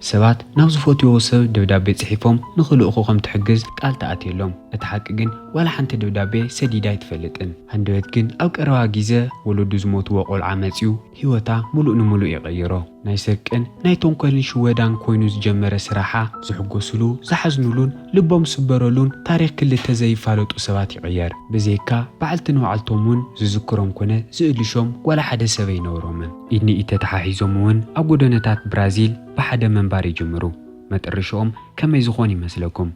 ሰባት ናብ ዝፈትዎ ሰብ ደብዳቤ ጽሒፎም ንኽልእኹ ከም ትሕግዝ ቃል ትኣትየሎም። እቲ ሓቂ ግን ዋላ ሓንቲ ደብዳቤ ሰዲዳ ኣይትፈልጥን። ሃንደበት ግን ኣብ ቀረባ ግዜ ወለዱ ዝሞትዎ ቆልዓ መጺኡ ህይወታ ምሉእ ንምሉእ ይቐይሮ። ናይ ስርቅን ናይ ተንኮልን ሽወዳን ኮይኑ ዝጀመረ ስራሓ ዝሕጎስሉ፣ ዝሓዝኑሉን ልቦም ዝስበረሉን ታሪኽ ክልተ ዘይፋለጡ ሰባት ይቕየር። ብዘይካ በዓልቲ ንባዕልቶም እውን ዝዝክሮም ኮነ ዝእልሾም ዋላ ሓደ ሰብ ኣይነበሮምን። ኢድ ንኢድ ተተሓሒዞም እውን ኣብ ጎደናታት ብራዚል ብሓደ ምንባር ይጅምሩ። መጠረሻኦም ከመይ ዝኾን ይመስለኩም?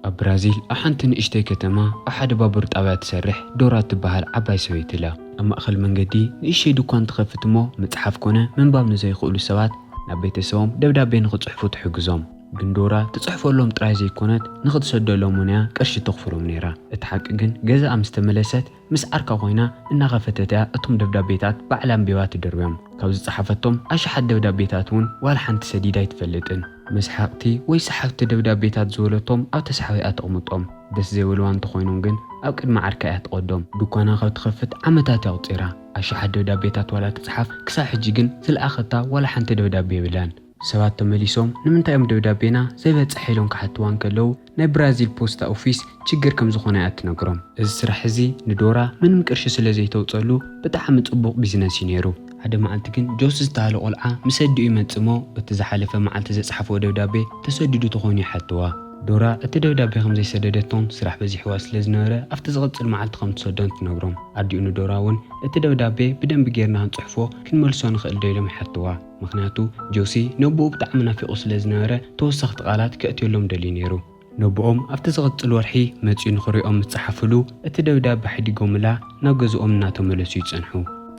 ኣብ ብራዚል ኣብ ሓንቲ ንእሽተይ ከተማ ኣብ ሓደ ባቡር ጣብያ ትሰርሕ ዶራ ትበሃል ዓባይ ሰበይቲ ኣላ። ኣብ ማእኸል መንገዲ ንእሽተይ ድኳን ትኸፍት እሞ መጽሓፍ ኮነ ምንባብ ንዘይኽእሉ ሰባት ናብ ቤተሰቦም ደብዳቤ ንኽጽሕፉ ትሕግዞም። ግን ዶራ ትጽሕፈሎም ጥራይ ዘይኮነት ንኽትሰደሎም እውን እያ ቅርሺ ተኽፍሎም ነይራ። እቲ ሓቂ ግን ገዛኣ ምስ ተመለሰት ምስ ዓርካ ኮይና እናኸፈተት እያ እቶም ደብዳቤታት ባዕላ ኣንቢባ ትድርብዮም። ካብ ዝጸሓፈቶም ኣሽሓት ደብዳቤታት እውን ዋላ ሓንቲ ሰዲዳ ኣይትፈልጥን። መስሓቕቲ ወይ ሰሓብቲ ደብዳቤታት ዝበለቶም ኣብ ተሳሕቦ እያ ተቕምጦም። ደስ ዘይብልዋ እንተኾይኖም ግን ኣብ ቅድሚ ዓርካ እያ ትቐዶም። ድኳና ካብ ትኸፍት ዓመታት እያ ኣቑጺራ። ኣሽሓት ደብዳቤታት ዋላ ትጽሓፍ፣ ክሳብ ሕጂ ግን ዝለኣኸታ ዋላ ሓንቲ ደብዳቤ የብላን። ሰባት ተመሊሶም ንምንታይ እዮም ደብዳቤና ዘይበጽሕ ኢሎም ክሓትዋ እንከለዉ ናይ ብራዚል ፖስታ ኦፊስ ችግር ከም ዝኾነ እያ ትነግሮም። እዚ ስራሕ እዚ ንዶራ ምንም ቅርሺ ስለ ዘይተውጸሉ ብጣዕሚ ጽቡቕ ቢዝነስ እዩ ነይሩ። ሓደ መዓልቲ ግን ጆሲ ዝተባህለ ቆልዓ ምስ ኣዲኡ ይመጽእ እሞ እቲ ዝሓለፈ መዓልቲ ዘጽሓፍዎ ደብዳቤ ተሰዲዱ ተኾይኑ ይሓትዋ። ዶራ እቲ ደብዳቤ ከም ዘይሰደደቶን ስራሕ በዚሕዋ ስለ ዝነበረ ኣብቲ ዝቕጽል መዓልቲ ከም ትሰዶን ትነግሮም። ኣዲኡ ንዶራ እውን እቲ ደብዳቤ ብደንቢ ጌርና ክንጽሕፎ ክንመልሶ ንኽእል ዶ ኢሎም ይሓትዋ። ምኽንያቱ ጆሲ ነቦኡ ብጣዕሚ ናፊቑ ስለ ዝነበረ ተወሰኽቲ ቃላት ከእትየሎም ደልዩ ነይሩ። ነቦኦም ኣብቲ ዝቕጽል ወርሒ መጺኡ ንኽሪኦም ምስ ጸሓፍሉ እቲ ደብዳቤ ሓዲጎምላ ናብ ገዝኦም እናተመለሱ ይጸንሑ።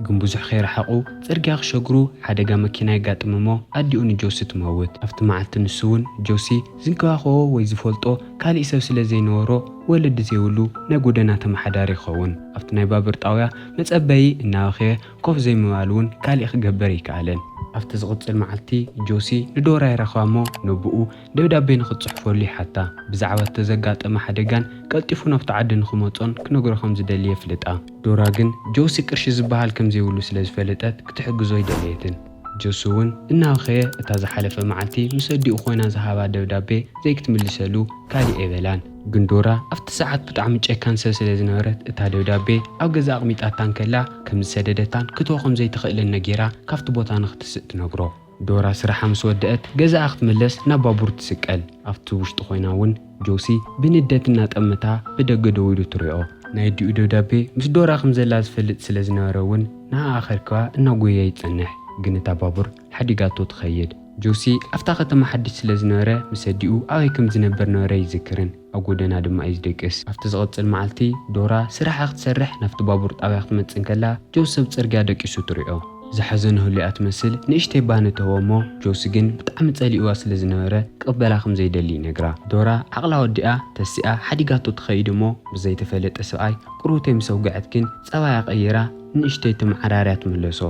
ግን ብዙሕ ከይረሓቑ ጽርግያ ክሸግሩ ሓደጋ መኪና የጋጥም እሞ ኣዲኡ ንጆሲ ትመውት። ኣብቲ መዓልቲ ንሱ እውን ጆሲ ዝንከባኸቦ ወይ ዝፈልጦ ካሊእ ሰብ ስለ ዘይነበሮ ወለዲ ዘይብሉ ናይ ጎደና ተመሓዳሪ ይኸውን። ኣብቲ ናይ ባቡር ጣውያ መጸበዪ እናበኸየ ኮፍ ዘይምባል እውን ካሊእ ክገብር ኣይከኣለን። ኣብቲ ዝቕጽል መዓልቲ ጆሲ ንዶራ ይረኽባ እሞ ነቦኡ ደብዳቤ ንኽትጽሕፈሉ ይሓታ። ብዛዕባ እቲ ዘጋጠመ ሓደጋን ቀልጢፉ ናብቲ ዓዲ ንኽመጾን ክነግሮ ከም ዝደሊ የፍልጣ። ዶራ ግን ጆሲ ቅርሺ ዝበሃል ከም ዘይብሉ ስለ ዝፈለጠት ክትሕግዞ ኣይደለየትን። ጆሲ እውን እናበኸየ እታ ዝሓለፈ መዓልቲ ምስ ኣዲኡ ኮይና ዝሃባ ደብዳቤ ዘይክትምልሰሉ ካሊእ ኣይበላን። ግን ዶራ ኣብቲ ሰዓት ብጣዕሚ ጨካን ሰብ ስለ ዝነበረት እታ ደብዳቤ ኣብ ገዛ ኣቕሚጣታ እንከላ ከም ዝሰደደታን ክትህቦ ከም ዘይትኽእልን ነጊራ ካብቲ ቦታ ንኽትስእ ትነግሮ። ዶራ ስራሓ ምስ ወደአት ገዛኣ ክትምለስ ናብ ባቡር ትስቀል። ኣብቲ ውሽጢ ኮይና እውን ጆሲ ብንደት እናጠመታ ብደገ ደው ኢሉ ትሪኦ። ናይ ኣዲኡ ደብዳቤ ምስ ዶራ ከም ዘላ ዝፈልጥ ስለ ዝነበረ እውን ንዓኣ ከርክባ እናጎየ ይጸንሕ። ግን እታ ባቡር ሓዲጋቶ ትኸይድ። ጆሲ ኣብታ ከተማ ሓድሽ ስለ ዝነበረ ምስ ኣዲኡ ኣበይ ከም ዝነብር ነበረ ኣይዝክርን። ኣብ ጎደና ድማ እዩ ዝደቅስ። ኣብቲ ዝቕጽል መዓልቲ ዶራ ስራሓ ክትሰርሕ ናብቲ ባቡር ጣብያ ክትመጽእ እንከላ ጆሲ ኣብ ጽርግያ ደቂሱ ትሪኦ። ዝሓዘነ ህሉያ ትመስል ንእሽተይ ባኒ ትህቦ እሞ ጆሲ ግን ብጣዕሚ ጸሊእዋ ስለ ዝነበረ ክቕበላ ከም ዘይደሊ ይነግራ። ዶራ ዓቕላ ወዲኣ ተሲኣ ሓዲጋቶ ትኸይድ እሞ ብዘይተፈለጠ ሰብኣይ ቅሩተይ ምስ ኣውግዐት ግን ጸባያ ቀይራ ንእሽተይ ተመዓራርያ ትምለሶ።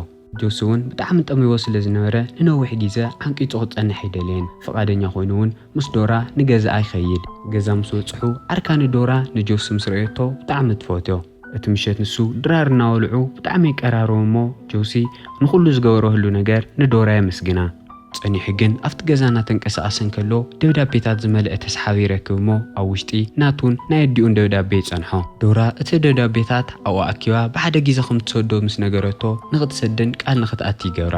ጆሲ እውን ብጣዕሚ ጠሚዎ ስለ ዝነበረ ንነዊሕ ግዜ ዓንቂጹ ክጸንሕ ኣይደለየን። ፍቓደኛ ኮይኑ እውን ምስ ዶራ ንገዛኣ ይኸይድ። ገዛ ምስ በጽሑ ዓርካ ንዶራ ንጆሲ ምስ ረእየቶ ብጣዕሚ ትፈትዮ። እቲ ምሸት ንሱ ድራር እናበልዑ ብጣዕሚ ይቀራረቡ እሞ ጆሲ ንኹሉ ዝገበረሉ ነገር ንዶራ የመስግና። ጸኒሑ ግን ኣብቲ ገዛ እናተንቀሳቐሰ እንከሎ ደብዳቤታት ዝመልአ ተስሓቢ ይረክብ እሞ ኣብ ውሽጢ ናቱን ናይ ኣዲኡን ደብዳቤ ይጸንሖ። ዶራ እቲ ደብዳቤታት ኣብኡ ኣኪባ ብሓደ ግዜ ከም ትሰዶ ምስ ነገረቶ ንኽትሰደን ቃል ንኽትኣቲ ይገብራ።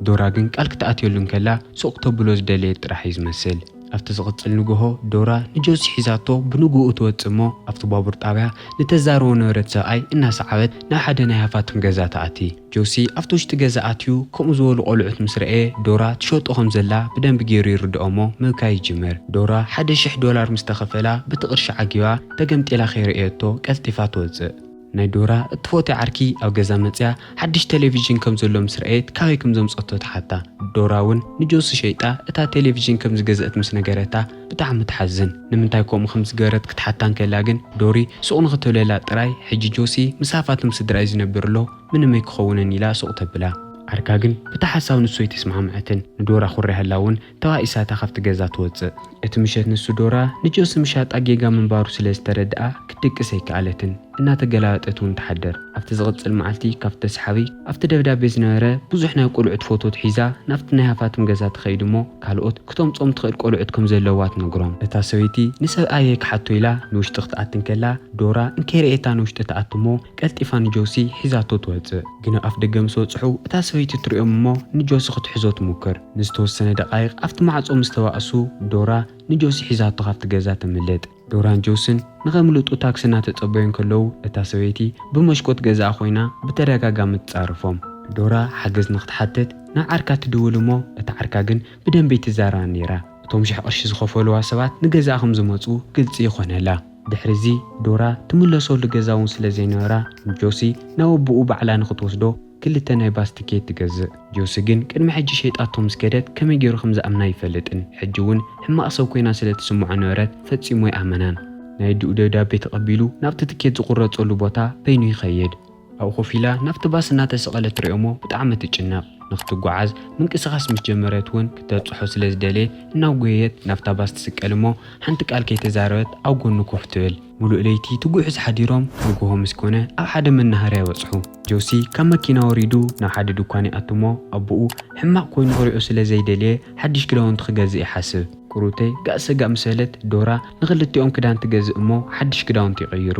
ዶራ ግን ቃል ክትኣትየሉ እንከላ ሱቕ ክተብሎ ዝደለየት ጥራሕ እዩ ዝመስል። ኣብቲ ዝቕጽል ንግሆ ዶራ ንጆሲ ሒዛቶ ብንግኡ ትወጽእ እሞ ኣብቲ ባቡር ጣብያ ንተዛረቦ ነበረት ሰብኣይ እናሰዓበት ናብ ሓደ ናይ ሃፋትም ገዛ ትኣቲ። ጆሲ ኣብቲ ውሽጢ ገዛ ኣትዩ ከምኡ ዝበሉ ቆልዑት ምስ ረእየ ዶራ ትሸጦ ከም ዘላ ብደንቢ ገይሩ ይርድኦ እሞ ምብካይ ይጅምር። ዶራ ሓደ ሽሕ ዶላር ምስ ተኸፈላ በቲ ቅርሺ ዓጊባ ተገምጢላ ከይረእየቶ ቀልጢፋ ትወጽእ። ናይ ዶራ እትፈትዮ ዓርኪ ኣብ ገዛ መጽያ ሓድሽ ቴሌቪዥን ከም ዘሎ ምስ ረኣየት ካበይ ከም ዘምጸቶ ትሓታ። ዶራ እውን ንጆሲ ሸይጣ እታ ቴሌቪዥን ከም ዝገዝአት ምስ ነገረታ ብጣዕሚ ትሓዝን። ንምንታይ ከምኡ ከም ዝገበረት ክትሓታ እንከላ ግን ዶሪ ሱቕ ንኽትብለላ ጥራይ ሕጂ ጆሲ ምስ ሃፋትም ስድራይ ዝነብር ኣሎ ምንመይ ክኸውንን ኢላ ሱቕ ተብላ። ዓርካ ግን ብታ ሓሳብ ንሱ ኣይተስማዕምዐትን። ንዶራ ኩርያ ህላ እውን ተባኢሳታ ካብቲ ገዛ ትወፅእ። እቲ ምሸት ንሱ ዶራ ንጆሲ ምሻጣ ጌጋ ምንባሩ ስለ ዝተረድኣ ክትድቅስ ኣይከኣለትን። እናተገላበጠት እውን ትሓድር። ኣብቲ ዝቕጽል መዓልቲ ካብቲ ተስሓቢ ኣብቲ ደብዳቤ ዝነበረ ብዙሕ ናይ ቆልዑት ፎቶት ሒዛ ናብቲ ናይ ሃፋትም ገዛ ትኸይድ እሞ ካልኦት ክተምጾም ትኽእል ቆልዑት ከም ዘለዋ ትነግሮም። እታ ሰበይቲ ንሰብኣየ ክሓቶ ኢላ ንውሽጢ ክትኣትን ከላ ዶራ እንከይረኤታ ንውሽጢ ትኣትሞ ቀልጢፋ ንጆሲ ሒዛቶ ትወጽእ። ግን ኣብ ኣፍ ደገ ምስ በጽሑ እታ ሰበይቲ ትሪኦም እሞ ንጆሲ ክትሕዞ ትሙክር። ንዝተወሰነ ደቓይቕ ኣብቲ ማዕጾ ምስ ተባእሱ ዶራ ንጆሲ ሒዛቶ ካብቲ ገዛ ተምልጥ። ዶራን ጆስን ንኸምልጡ ታክሲ እናተጸበዩ እንከለዉ እታ ሰበይቲ ብመስኮት ገዛኣ ኮይና ብተደጋጋሚ ትጻረፎም። ዶራ ሓገዝ ንክትሓትት ናብ ዓርካ ትድውል እሞ እታ ዓርካ ግን ብደንቢ ኣይትዛረባን ነይራ። እቶም ሽሕ ቅርሺ ዝኸፈሉዋ ሰባት ንገዛኣ ከም ዝመጹ ግልጺ ይኾነላ። ድሕሪ እዚ ዶራ ትምለሰሉ ገዛ እውን ስለ ዘይነበራ ንጆሲ ናብ ኣቦኡ ባዕላ ንክትወስዶ ክልተ ናይ ባስ ትኬት ትገዝእ። ጆሲ ግን ቅድሚ ሕጂ ሸይጣቶ ምስ ከደት ከመይ ገይሩ ከም ዝኣምና ኣይፈልጥን። ሕጂ እውን ሕማቕ ሰብ ኮይና ስለ ትስምዖ ነበረት ፈጺሙ ኣይኣመናን። ናይ ኣዲኡ ደብዳቤ ተቐቢሉ ናብቲ ትኬት ዝቑረጸሉ ቦታ በይኑ ይኸይድ። ኣብኡ ኮፍ ኢላ ናብቲ ባስ እናተሰቐለት ትሪኦሞ ብጣዕሚ ትጭነቕ። ንክትጓዓዝ ምንቅስቓስ ምስ ጀመረት እውን ክተብጽሖ ስለ ዝደለየት እናጎየየት ናብታ ባስ ትስቀል እሞ ሓንቲ ቃል ከይተዛረበት ኣብ ጎኑ ኮፍ ትብል። ሙሉእ ለይቲ ትጉዕዝ ሓዲሮም ንግሆ ምስ ኮነ ኣብ ሓደ መናሃርያ ይበጽሑ። ጆሲ ካብ መኪና ወሪዱ ናብ ሓደ ድኳን ይኣቱ እሞ ኣቦኡ ሕማቕ ኮይኑ ክሪኦ ስለ ዘይደለየ ሓድሽ ክዳውንቲ ክገዝእ ይሓስብ። ቁሩተይ ጋእ ሰጋእ ምስ በለት ዶራ ንክልቲኦም ክዳን ትገዝእ እሞ ሓድሽ ክዳውንቲ ይቕይሩ።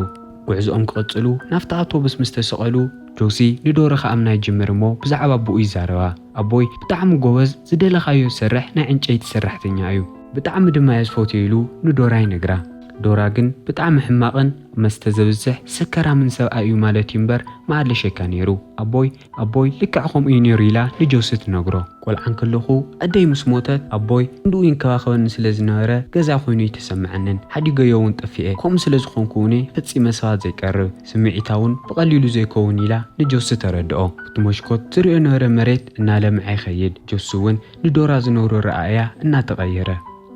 ጉዕዞኦም ክቕጽሉ ናብቲ ኣውቶቡስ ምስ ተሰቐሉ ጆሲ ንዶራ ክኣምና ይጅምር እሞ ብዛዕባ ኣቦኡ ይዛረባ። ኣቦይ ብጣዕሚ ጎበዝ ዝደለኻዮ ዝሰርሕ ናይ ዕንጨይቲ ሰራሕተኛ እዩ። ብጣዕሚ ድማ እየ ዝፈትዮ ኢሉ ንዶራ ይነግራ። ዶራ ግን ብጣዕሚ ሕማቕን መስተ ዘብዝሕ ሰከራምን ሰብኣይ እዩ ማለት እዩ እምበር መኣለሸካ ነይሩ። ኣቦይ ኣቦይ ልክዕ ከምኡ እዩ ነይሩ ኢላ ንጆሲ ትነግሮ። ቆልዓ እንከለኹ ኣደይ ምስ ሞተት ኣቦይ እንድኡ ይንከባኸበኒ ስለ ዝነበረ ገዛ ኮይኑ ኣይተሰምዐንን። ሓዲገዮ እውን ጠፊኤ። ከምኡ ስለ ዝኾንኩ እውን ፈጺመ ሰባት ዘይቀርብ ስምዒታውን ብቐሊሉ ዘይከውን ኢላ ንጆሲ ተረድኦ። እቲ መሽኮት ዝሪኦ ነበረ መሬት እናለምዐ ይኸይድ። ጆሲ እውን ንዶራ ዝነብሮ ረኣእያ እናተቐየረ።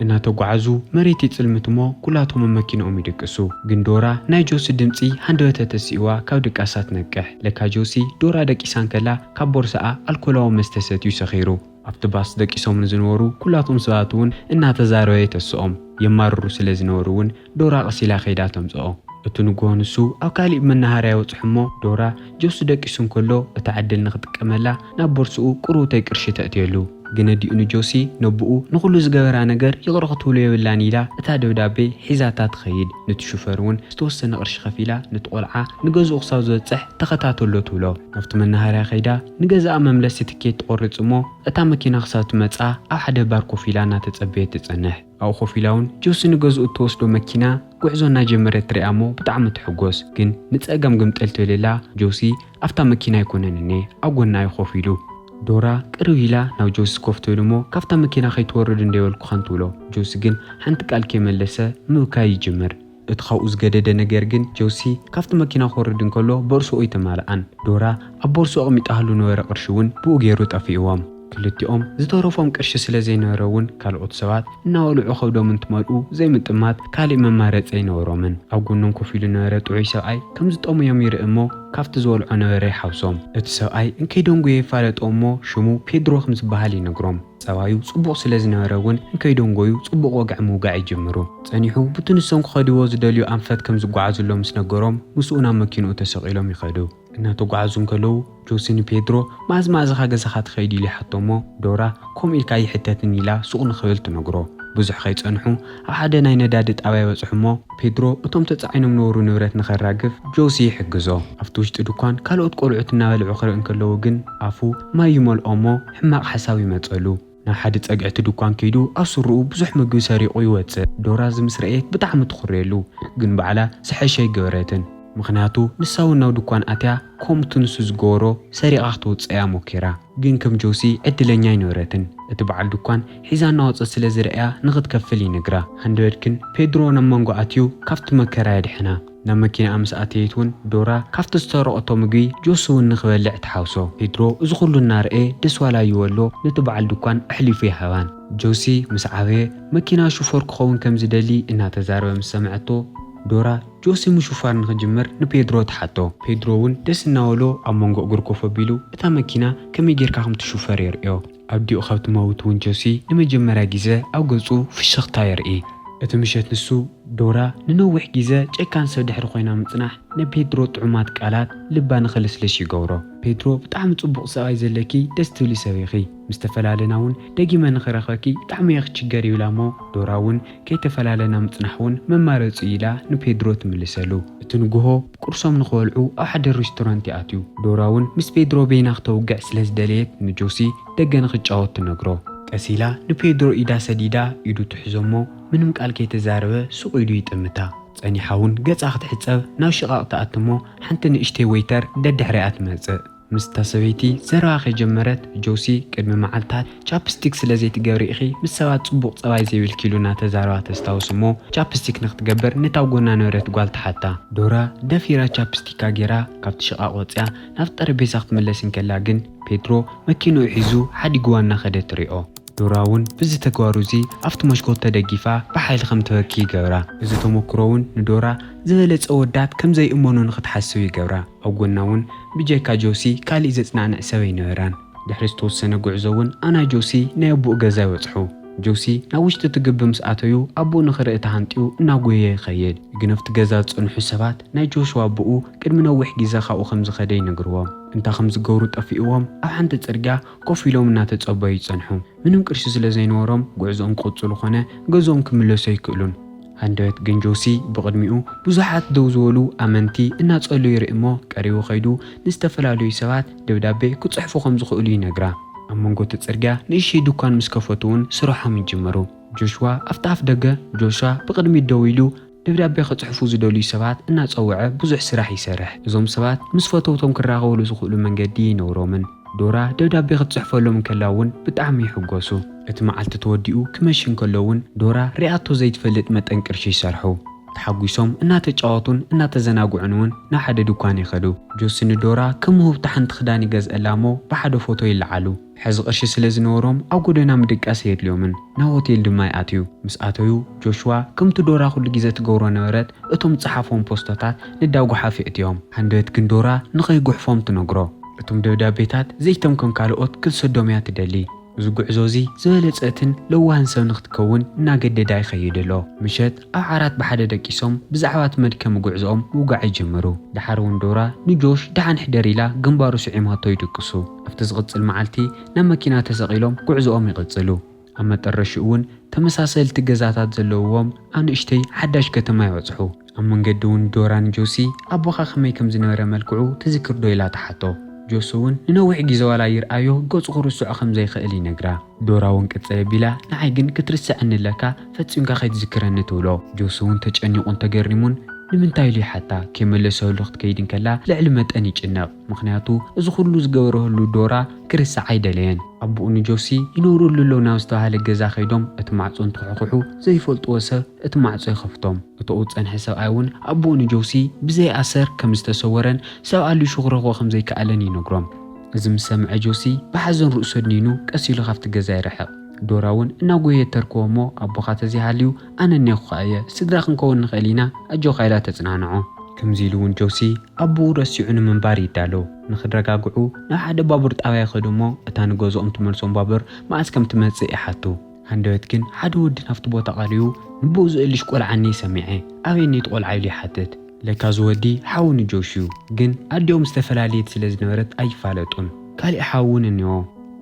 እናተጓዓዙ መሬት ይጽልምት እሞ ኩላቶም ኣብ መኪንኦም ይድቅሱ። ግን ዶራ ናይ ጆሲ ድምጺ ሃንደበተ ተሲእዋ ካብ ድቃሳ ትነቅሕ። ለካ ጆሲ ዶራ ደቂሳ እንከላ ካብ ቦርሳኣ ኣልኮላዊ መስተ ሰትዩ ሰኺሩ። ኣብቲ ባስ ደቂሶም ንዝነበሩ ኩላቶም ሰባት እውን እናተዛረበ የተስኦም። የማርሩ ስለ ዝነበሩ እውን ዶራ ቀስ ኢላ ከይዳ ተምጽኦ። እቲ ንግሆ ንሱ ኣብ ካሊእ መናሃርያ ይበጽሑ እሞ ዶራ ጆሲ ደቂሱ እንከሎ እታ ዕድል ንክጥቀመላ ናብ ቦርስኡ ቁሩብተይ ቅርሺ ተእትየሉ። ግን ኣዲኡ ንጆሲ ነቦኡ ንኹሉ ዝገበራ ነገር ይቕረ ክትብሎ የብላን ኢላ እታ ደብዳቤ ሒዛታ ትኸይድ። ነቲ ሹፈር እውን ዝተወሰነ ቅርሺ ከፊላ ነቲ ቆልዓ ንገዝኡ ክሳብ ዝበጽሕ ተኸታተሎ ትብሎ። ናብቲ መናሃርያ ከይዳ ንገዛኣ መምለሲ ትኬት ትቖርጽ እሞ እታ መኪና ክሳብ ትመጽኣ ኣብ ሓደ ባር ኮፍ ኢላ እናተጸበየት ትጸንሕ። ኣብኡ ኮፍ ኢላ እውን ጆሲ ንገዝኡ እትወስዶ መኪና ጉዕዞ እናጀመረት ትሪኣ እሞ ብጣዕሚ ትሕጎስ። ግን ንጸጋም ግምጥል ትብል ኣላ። ጆሲ ኣብታ መኪና ኣይኮነን እኔ ኣብ ጎና እዩ ኮፍ ኢሉ። ዶራ ቅርብ ኢላ ናብ ጆሲ ኮፍ ትብል እሞ ካብታ መኪና ከይትወርድ እንዶ ኣይበልኩኻን ትብሎ። ጆሲ ግን ሓንቲ ቃል ከይመለሰ ምብካይ ይጅምር። እቲ ካብኡ ዝገደደ ነገር ግን ጆሲ ካብቲ መኪና ክወርድ እንከሎ ቦርስኡ ኣይተማልኣን። ዶራ ኣብ ቦርስኡ ኣቕሚጣ ህሉ ነበረ ቅርሺ እውን ብኡ ገይሩ ጠፊእዎም። ክልቲኦም ዝተረፎም ቅርሺ ስለ ዘይነበረ እውን ካልኦት ሰባት እናበልዑ ከብዶም እንትመልኡ ዘይምጥማት ካሊእ መማረፂ ኣይነበሮምን። ኣብ ጎኖም ኮፍ ኢሉ ነበረ ጥዑይ ሰብኣይ ከም ዝጠሙዮም ይርኢ እሞ ካብቲ ዝበልዖ ነበረ ይሓውሶም። እቲ ሰብኣይ እንከይደንጎየ ይፋለጦ እሞ ሽሙ ፔድሮ ከም ዝበሃል ይነግሮም። ጸባዩ ጽቡቕ ስለ ዝነበረ እውን እንከይደንጎዩ ጽቡቕ ወግዒ ምውጋዕ ይጅምሩ። ጸኒሑ ብቲ ንሶም ክኸድዎ ዝደልዩ ኣንፈት ከም ዝጓዓዙሎም ምስ ነገሮም ምስኡ ናብ መኪንኡ ተሰቒሎም ይኸዱ። እናተጓዓዙ እንከለዉ ጆሲ ንፔድሮ መኣዝ መኣዝኻ ገዛኻ ትኸይድ ኢሉ ይሓቶ እሞ ዶራ ከምኡ ኢልካ ኣይሕተትን ኢላ ሱቕ ንኽብል ትነግሮ። ብዙሕ ከይጸንሑ ኣብ ሓደ ናይ ነዳዲ ጣብያ ይበጽሑ እሞ ፔድሮ እቶም ተጻዒኖም ነበሩ ንብረት ንኸራግፍ ጆሲ ይሕግዞ። ኣብቲ ውሽጢ ድኳን ካልኦት ቆልዑት እናበልዑ ክርኢ እንከለዉ ግን ኣፉ ማይ ይመልኦ እሞ ሕማቕ ሓሳብ ይመጸሉ። ናብ ሓደ ጸግዒ እቲ ድኳን ከይዱ ኣብ ስርኡ ብዙሕ ምግቢ ሰሪቑ ይወጽእ። ዶራ እዚ ምስ ረኣየት ብጣዕሚ ትኹርየሉ፣ ግን ባዕላ ዝሐሸ ኣይገበረትን። ምኽንያቱ ንሳ እውን ናብ ድኳን ኣትያ ከምቲ ንሱ ዝገበሮ ሰሪቓ ክትወጽእ እያ ሞኪራ። ግን ከም ጆሲ ዕድለኛ ኣይነበረትን። እቲ በዓል ድኳን ሒዛ እናወጸት ስለ ዝረኣያ ንኽትከፍል ይነግራ። ሃንደበት ግን ፔድሮ ናብ መንጎ ኣትዩ ካብቲ መከራ የድሕና። ናብ መኪናኣ ምስ ኣተየት እውን ዶራ ካብቲ ዝሰረቐቶ ምግቢ ጆሲ እውን ንኽበልዕ ትሓውሶ። ፔድሮ እዚ ኩሉ እናረኣየ ደስ ዋላ ይበሎ ነቲ በዓል ድኳን ኣሕሊፉ ይሃባን። ጆሲ ምስ ዓበየ መኪና ሹፈር ክኸውን ከም ዝደሊ እናተዛረበ ምስ ሰምዐቶ ዶራ ጆሲ ምሹፋር ንኽጅምር ንፔድሮ ትሓቶ። ፔድሮ እውን ደስ እናበሎ ኣብ መንጎ እግሩ ኮፍ ኣቢሉ እታ መኪና ከመይ ጌርካ ከም ትሹፈር የርእዮ። ኣብዲኡ ካብ ትመውት እውን ጆሲ ንመጀመርያ ግዜ ኣብ ገጹ ፍሽኽታ የርኢ። እቲ ምሸት ንሱ ዶራ ንነዊሕ ግዜ ጨካን ሰብ ድሕሪ ኮይና ምጽናሕ ንፔድሮ ጥዑማት ቃላት ልባ ንኽልስልስ ይገብሮ። ፔድሮ ብጣዕሚ ጽቡቕ ሰብኣይ ዘለኪ ደስ ትብሊ ሰብ ኢኺ። ምስ ተፈላለና እውን ደጊመ ንኽረኽበኪ ብጣዕሚ እየ ክችገር ይብላ እሞ ዶራ እውን ከይተፈላለና ምጽናሕ እውን መማረጺ ኢላ ንፔድሮ ትምልሰሉ። እቲ ንግሆ ቁርሶም ንኽበልዑ ኣብ ሓደ ሬስቶራንት ይኣትዩ። ዶራ እውን ምስ ፔድሮ በይና ክተውግዕ ስለ ዝደለየት ንጆሲ ደገ ንኽጫወት ትነግሮ። ቀስ ኢላ ንፔድሮ ኢዳ ሰዲዳ ኢዱ ትሕዞ እሞ ምንም ቃል ከይተዛረበ ሱቕ ኢሉ ይጥምታ። ጸኒሓ እውን ገጻ ክትሕጸብ ናብ ሽቓቕ ትኣትሞ ሓንቲ ንእሽተይ ወይተር ደድሕሪኣ ትመጽእ። ምስታ ሰበይቲ ዘረባ ከጀመረት ጆሲ ቅድሚ መዓልታት ቻፕስቲክ ስለ ዘይትገብሪ ኢኺ ምስ ሰባት ጽቡቕ ጸባይ ዘይብልኪ ኢሉ እናተዛረባ ተስታውስ እሞ ቻፕስቲክ ንክትገብር ነታ ጎና ነበረት ጓል ትሓታ። ዶራ ደፊራ ቻፕስቲካ ጌራ ካብቲ ሽቓቕ ወጽያ ናብ ጠረጴዛ ክትምለስ እንከላ ግን ፔድሮ መኪንኡ ሒዙ ሓዲግዋ እናኸደ ትሪኦ። ዶራ እውን ብዚ ተግባሩ እዚ ኣብቲ መሽኮት ተደጊፋ ብሓይሊ ከም ትበኪ ይገብራ። እዚ ተመክሮ እውን ንዶራ ዝበለጸ ወዳት ከም ዘይእመኑ ንክትሓስብ ይገብራ። ኣብ ጎና እውን ብጀካ ጆሲ ካሊእ ዘጽናንዕ ሰብ ኣይነበራን። ድሕሪ ዝተወሰነ ጉዕዞ እውን ኣና ጆሲ ናይ ኣቦኡ ገዛ ይበጽሑ። ጆሲ ናብ ውሽጢ እቲ ግቢ ምስ ኣተዩ ኣቦኡ ንክርኢ ተሃንጥዩ እናጎየ ይኸይድ። ግን ኣብቲ ገዛ ዝጸንሑ ሰባት ናይ ጆሽዋ ኣቦኡ ቅድሚ ነዊሕ ግዜ ካብኡ ከም ዝኸደ ይነግርዎም። እንታይ ከም ዝገብሩ ጠፊእዎም ኣብ ሓንቲ ጽርግያ ኮፍ ኢሎም እናተጸበዩ ይጸንሑ። ምንም ቅርሺ ስለ ዘይነበሮም ጉዕዞኦም ክቕጽሉ ኮነ ገዝኦም ክምለሱ ኣይክእሉን። ሃንደበት ግን ጆሲ ብቕድሚኡ ብዙሓት ደው ዝበሉ ኣመንቲ እናጸሉ ይርኢ እሞ ቀሪቡ ከይዱ ንዝተፈላለዩ ሰባት ደብዳቤ ክጽሕፉ ከም ዝኽእሉ ይነግራ። ኣብ መንጎ እቲ ጽርግያ ንእሽተይ ድኳን ምስ ከፈቱ እውን ስርሖም ይጅምሩ። ጆሽዋ ኣብቲ ኣፍ ደገ ጆሽዋ ብቕድሚት ደው ኢሉ ደብዳቤ ክጽሕፉ ዝደልዩ ሰባት እናጸውዐ ብዙሕ ስራሕ ይሰርሕ። እዞም ሰባት ምስ ፈተውቶም ክራኸብሉ ዝኽእሉ መንገዲ ይነግሮምን ዶራ ደብዳቤ ክትጽሕፈሎም እንከላ እውን ብጣዕሚ ይሕጎሱ። እቲ መዓልቲ ተወዲኡ ክመሽ እንከሎ እውን ዶራ ሪኣቶ ዘይትፈልጥ መጠን ቅርሺ ይሰርሑ። ተሓጒሶም እናተጫወቱን እናተዘናግዑን እውን ናብ ሓደ ድኳን ይኸዱ። ጆሲ ንዶራ ከም ውህብቲ ሓንቲ ክዳን ይገዝአላ እሞ ብሓደ ፎቶ ይለዓሉ። ሕዚ ቅርሺ ስለ ዝነበሮም ኣብ ጎደና ምድቃስ ኣየድልዮምን ናብ ሆቴል ድማ ይኣትዩ። ምስ ኣተዩ ጆሽዋ ከምቲ ዶራ ኩሉ ግዜ ትገብሮ ነበረት እቶም ዝጸሓፎም ፖስቶታት ንዳ ጓሓፍ የእትዮም። ሃንደበት ግን ዶራ ንኸይጉሕፎም ትነግሮ። እቶም ደብዳቤታት ዘይቶም ከም ካልኦት ክትሰዶም እያ ትደሊ። እዚ ጉዕዞ እዚ ዝበለጸትን ለዋህን ሰብ ንኽትከውን እናገደዳ ይኸይድ ኣሎ። ምሸት ኣብ ዓራት ብሓደ ደቂሶም ብዛዕባ እቲ መድከሚ ጉዕዞኦም ምውጋዕ ይጅምሩ። ደሓር እውን ዶራ ንጆሽ ደሓን ሕደር ኢላ ግንባሩ ስዒማቶ ይድቅሱ። ኣብቲ ዝቕጽል መዓልቲ ናብ መኪና ተሰቒሎም ጉዕዞኦም ይቕጽሉ። ኣብ መጠረሽኡ እውን ተመሳሰልቲ ገዛታት ዘለውዎም ኣብ ንእሽተይ ሓዳሽ ከተማ ይበጽሑ። ኣብ መንገዲ እውን ዶራ ንጆሲ ኣቦኻ ከመይ ከም ዝነበረ መልክዑ ትዝክር ዶ ኢላ ትሓቶ። ጆሲ እውን ንነዊሕ ግዜ ዋላ ይርኣዮ ገጹ ክርስዖ ከም ዘይኽእል ይነግራ። ዶራ እውን ቅጽል ኣቢላ ንዓይ ግን ክትርስዐኒ ኣለካ ፈጺምካ ከይትዝክረኒ ትብሎ። ጆሲ እውን ተጨኒቑን ተገሪሙን ንምንታይ ኢሉ ይሓታ ከይመለሰሉ ክትከይድ እንከላ ልዕሊ መጠን ይጭነቕ። ምኽንያቱ እዚ ኩሉ ዝገበረሉ ዶራ ክርስዕ ኣይደለየን። ኣቦኡ ንጆሲ ይነብሩሉ ኣለዉ ናብ ዝተባህለ ገዛ ከይዶም እቲ ማዕጾ እንትኹሕኩሑ ዘይፈልጥዎ ሰብ እቲ ማዕጾ ይኸፍቶም። እተኡ ዝጸንሐ ሰብኣይ እውን ኣቦኡ ንጆሲ ብዘይ ኣሰር ከም ዝተሰወረን ሰብ ኣሊሹ ክረኽቦ ከም ዘይከኣለን ይነግሮም። እዚ ምስ ሰምዐ ጆሲ ብሓዘን ርእሱ ኣድኒኑ ቀስ ኢሉ ካብቲ ገዛ ይርሕቕ። ዶራ እውን እናጎየት ተርክቦ እሞ ኣቦኻ ተዘይሃልዩ ኣነ እኔኹ ከኣ እየ ስድራ ክንከውን ንኽእል ኢና ኣጆኻ ኢላ ተጽናንዖ። ከምዚ ኢሉ እውን ጆሲ ኣቦኡ ረሲዑ ንምንባር ይዳሎ። ንኽረጋግዑ ናብ ሓደ ባቡር ጣብያ ይኸዱ እሞ እታ ንገዝኦም ትመልሶም ባቡር መዓስ ከም ትመጽእ ይሓቱ። ሃንደበት ግን ሓደ ወዲ ናብቲ ቦታ ቀሪቡ ንቦኡ ዝእልሽ ቆልዓ እኒኤ ሰሚዐ ኣበየነይቲ ቆልዓ ኢሉ ይሓትት። ለካ እዚ ወዲ ሓው ንጆሽ እዩ። ግን ኣዲኦም ዝተፈላለየት ስለ ዝነበረት ኣይፋለጡን። ካሊእ ሓው እውን እኒኦ።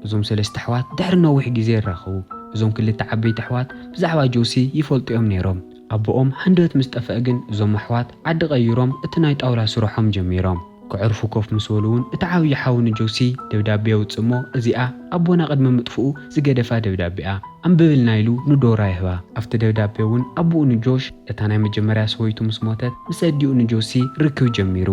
እዞም ሰለስተ ኣሕዋት ድሕሪ ነዊሕ ግዜ ይራኸቡ። እዞም ክልተ ዓበይቲ ኣሕዋት ብዛዕባ ጆሲ ይፈልጡ እዮም ነይሮም። ኣቦኦም ሃንደበት ምስ ጠፍአ ግን እዞም ኣሕዋት ዓዲ ቀይሮም እቲ ናይ ጣውላ ስርሖም ጀሚሮም። ከዕርፉ ኮፍ ምስ በሉ እውን እቲ ዓብዪ ሓው ንጆሲ ደብዳቤ የውፅእ እሞ እዚኣ ኣቦና ቅድሚ ምጥፍኡ ዝገደፋ ደብዳቤ እያ። ኣንብብልና ኢሉ ንዶራ ይህባ። ኣብቲ ደብዳቤ እውን ኣቦኡ ንጆሽ እታ ናይ መጀመርያ ሰበይቱ ምስ ሞተት ምስ ኣዲኡ ንጆሲ ርክብ ጀሚሩ።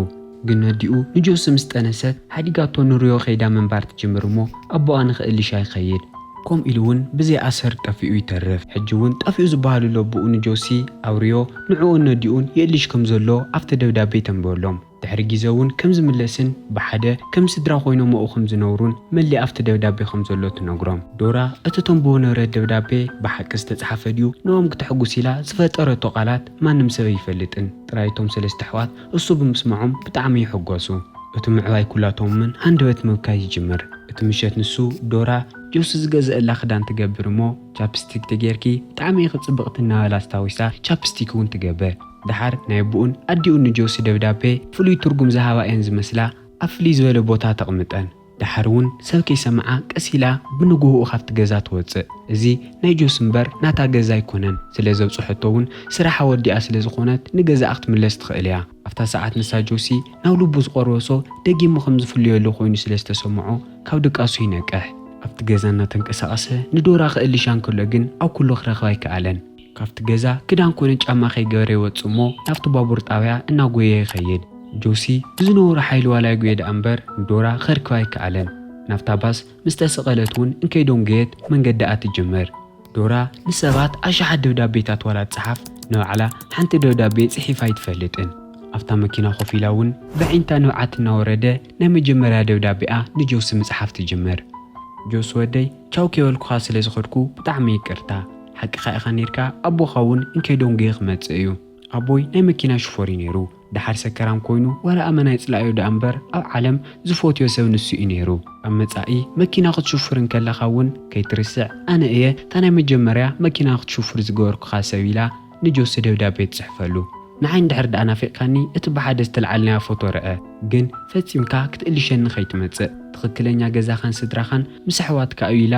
ግን ኣዲኡ ንጆሲ ምስ ጠነሰት ሓዲጋቶ ንሪዮ ከይዳ ምንባር ትጅምር እሞ ኣቦኣ ንኽእልሻ ይኸይድ። ከምኡ ኢሉ እውን ብዘይ ኣሰር ጠፊኡ ይተርፍ። ሕጂ እውን ጠፊኡ ዝበሃሉ ለቦኡ ንጆሲ ኣውርዮ ንዕኡን ነዲኡን የእልሽ ከም ዘሎ ኣብቲ ደብዳቤ ተንበሎም። ድሕሪ ግዜ እውን ከም ዝምለስን ብሓደ ከም ስድራ ኮይኖም ኣብኡ ከም ዝነብሩን መሊኣ ኣብቲ ደብዳቤ ከም ዘሎ ትነግሮም። ዶራ እቲ ተንብቦ ነበረት ደብዳቤ ብሓቂ ዝተጻሕፈ ድዩ ንኦም ክተሕጉስ ኢላ ዝፈጠረቶ ቃላት ማንም ሰብ ኣይፈልጥን። ጥራይ እቶም ሰለስተ ኣሕዋት እሱ ብምስምዖም ብጣዕሚ ይሕጎሱ። እቲ ምዕባይ ኩላቶምን ሃንደበት ምብካይ ይጅምር። እቲ ምሸት ንሱ ዶራ ጆሲ ዝገዘአላ ክዳን ትገብር እሞ ቻፕስቲክ ተጌርኪ ብጣዕሚ ኢኺ ጽብቕቲ እናበላ ኣስታዊሳ ቻፕስቲክ እውን ትገብር። ደሓር ናይ ኣቦኡን ኣዲኡን ንጆሲ ደብዳቤ ፍሉይ ትርጉም ዝሃባ እየን ዝመስላ ኣብ ፍልይ ዝበለ ቦታ ተቕምጠን። ደሓር እውን ሰብ ከይሰምዓ ቀስ ኢላ ብንግሆኡ ካብቲ ገዛ ትወፅእ። እዚ ናይ ጆሲ እምበር ናታ ገዛ ኣይኮነን። ስለ ዘብፅሐቶ እውን ስራሓ ወዲኣ ስለ ዝኾነት ንገዛኣ ክትምለስ ትኽእል እያ። ኣብታ ሰዓት ንሳ ጆሲ ናብ ልቡ ዝቐረበ ሰው ደጊሙ ከም ዝፍለየሉ ኮይኑ ስለ ዝተሰምዖ ካብ ድቃሱ ይነቅሕ። ኣብቲ ገዛ እናተንቀሳቐሰ ንዶራ ክእልሻ እንከሎ ግን ኣብ ኩሉ ክረኽባ ኣይከኣለን። ካብቲ ገዛ ክዳን ኮነ ጫማ ከይገበረ ይወፅእ እሞ ናብቲ ባቡር ጣብያ እናጎየ ይኸይድ። ጆሲ ብዝነበሮ ሓይሊ ዋላ ይጉየ ደኣ እምበር ንዶራ ከርክባ ኣይከኣለን። ናብታ ባስ ምስ ተሰቐለት እውን እንከይደንጎየት መንገዳኣ ትጅምር። ዶራ ንሰባት ኣሽሓት ደብዳቤታት ዋላ ትጽሓፍ ንባዕላ ሓንቲ ደብዳቤ ጽሒፋ ኣይትፈልጥን። ኣብታ መኪና ኮፍ ኢላ እውን ብዒንታ ንብዓት እናወረደ ናይ መጀመርያ ደብዳቤኣ ንጆሲ ምጽሓፍ ትጅምር። ጆሲ ወደይ ቻው ከይበልኩኻ ስለ ዝኸድኩ ብጣዕሚ ይቅርታ። ሓቅኻ ኢኻ ኔርካ ኣቦኻ እውን እንከይደንጎየ ክመጽእ እዩ። ኣቦይ ናይ መኪና ሽፎር እዩ ኔሩ። ደሓር ሰከራም ኮይኑ ዋላ ኣመና ይጽላእዮ ደኣ እምበር ኣብ ዓለም ዝፈትዮ ሰብ ንሱ እዩ ኔሩ። ኣብ መጻኢ መኪና ክትሽፍር እንከለኻ እውን ከይትርስዕ ኣነ እየ እታ ናይ መጀመርያ መኪና ክትሽፍር ዝገበርኩኻ ሰብ ኢላ ንጆሲ ደብዳቤ ትጽሕፈሉ። ንዓይ እንድሕር ደኣ ናፊቕካኒ እቲ ብሓደ ዝተልዓልናዮ ፎቶ ርአ፣ ግን ፈጺምካ ክትእልሸኒ ከይትመጽእ። ትኽክለኛ ገዛኻን ስድራኻን ምስ ኣሕዋትካ እዩ ኢላ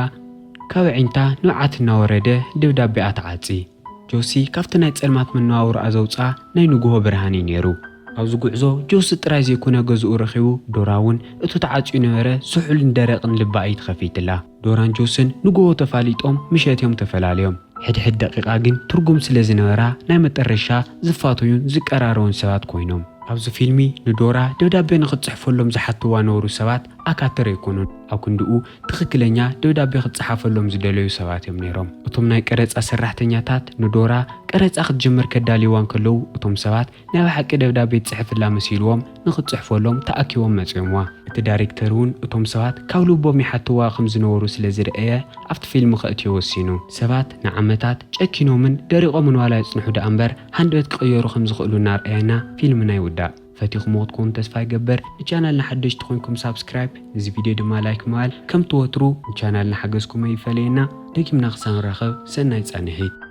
ካብ ኣዒንታ ንብዓት እናወረደ ደብዳቤኣ ትዓጺ። ጆሲ ካብቲ ናይ ጸልማት መነባብሮኣ ዘውጽኣ ናይ ንግሆ ብርሃን እዩ ነይሩ። ኣብዚ ጉዕዞ ጆሲ ጥራይ ዘይኮነ ገዝኡ ረኺቡ፣ ዶራ እውን እቱ ተዓጽዩ ነበረ ስሑልን ደረቕን ልባ እዩ ተኸፊትላ። ዶራን ጆስን ንግሆ ተፋሊጦም ምሸት እዮም ተፈላለዮም። ሕድሕድ ደቂቓ ግን ትርጉም ስለ ዝነበራ ናይ መጠረሻ ዝፋተዩን ዝቀራረቡን ሰባት ኮይኖም። ኣብዚ ፊልሚ ንዶራ ደብዳቤ ንኽትጽሕፈሎም ዝሓትዋ ነበሩ ሰባት ኣካተር ኣይኮኑን። ኣብ ክንድኡ ትኽክለኛ ደብዳቤ ክትጽሓፈሎም ዝደለዩ ሰባት እዮም ነይሮም። እቶም ናይ ቀረጻ ሰራሕተኛታት ንዶራ ቀረጻ ክትጅምር ከዳልይዋ እንከለዉ እቶም ሰባት ናይ ብሓቂ ደብዳቤ ትጽሕፍላ መሲልዎም ንኽትጽሕፈሎም ተኣኪቦም መጺኦምዋ። እቲ ዳይሬክተር እውን እቶም ሰባት ካብ ልቦም ይሓትዋ ከም ዝነበሩ ስለ ዝረኣየ ኣብቲ ፊልም ከእትዮ ወሲኑ። ሰባት ንዓመታት ጨኪኖምን ደሪቖምን ዋላ ይጽንሑ ደኣ እምበር ሃንደበት ክቕየሩ ከም ዝኽእሉ እናርኣየና ፊልምና ይውዳእ። ፈቲኹምዎ ክትኮኑ ተስፋ ይገብር። ንቻናልና ሓደሽቲ ኮይንኩም ሳብስክራይብ፣ እዚ ቪድዮ ድማ ላይክ ምባል ከምቲ ወትሩ ንቻናልና ሓገዝኩም ይፈለየና። ደጊምና ክሳብ ንራኸብ ሰናይ ጻንሒት።